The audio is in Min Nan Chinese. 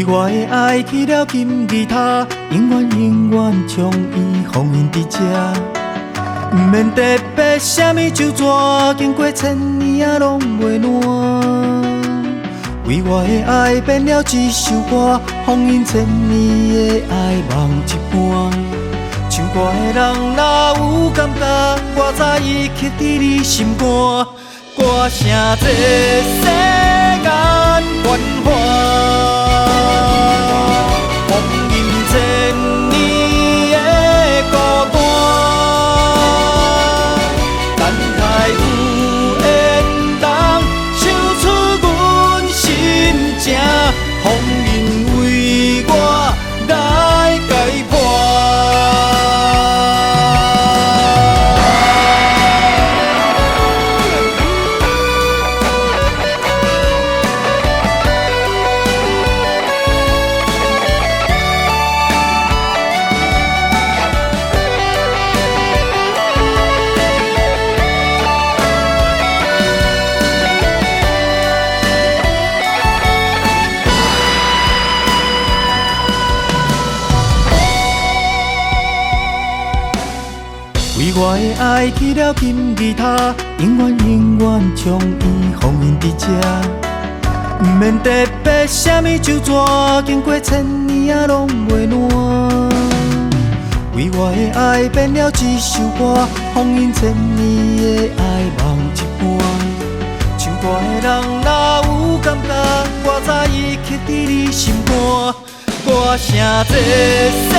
為我的愛起了金字塔，永遠永遠將伊封印佇這。毋免特別啥物咒詛，經過千年也攏袂爛。為我的愛編了一首歌，封印千年的愛夢一半。唱歌的人若有感覺，我知伊刻佇你心肝。歌聲這世間繁華，封印千年的孤單。等待有緣人唱出阮心情，封印為我來解破。為我的愛起了金字塔，永遠永遠將伊封印佇這。毋免特別啥物咒詛，經過千年也攏袂爛。為我的愛編了一首歌，封印千年的愛夢一半。唱歌的人若有感覺，我知伊刻佇你心肝。歌聲這世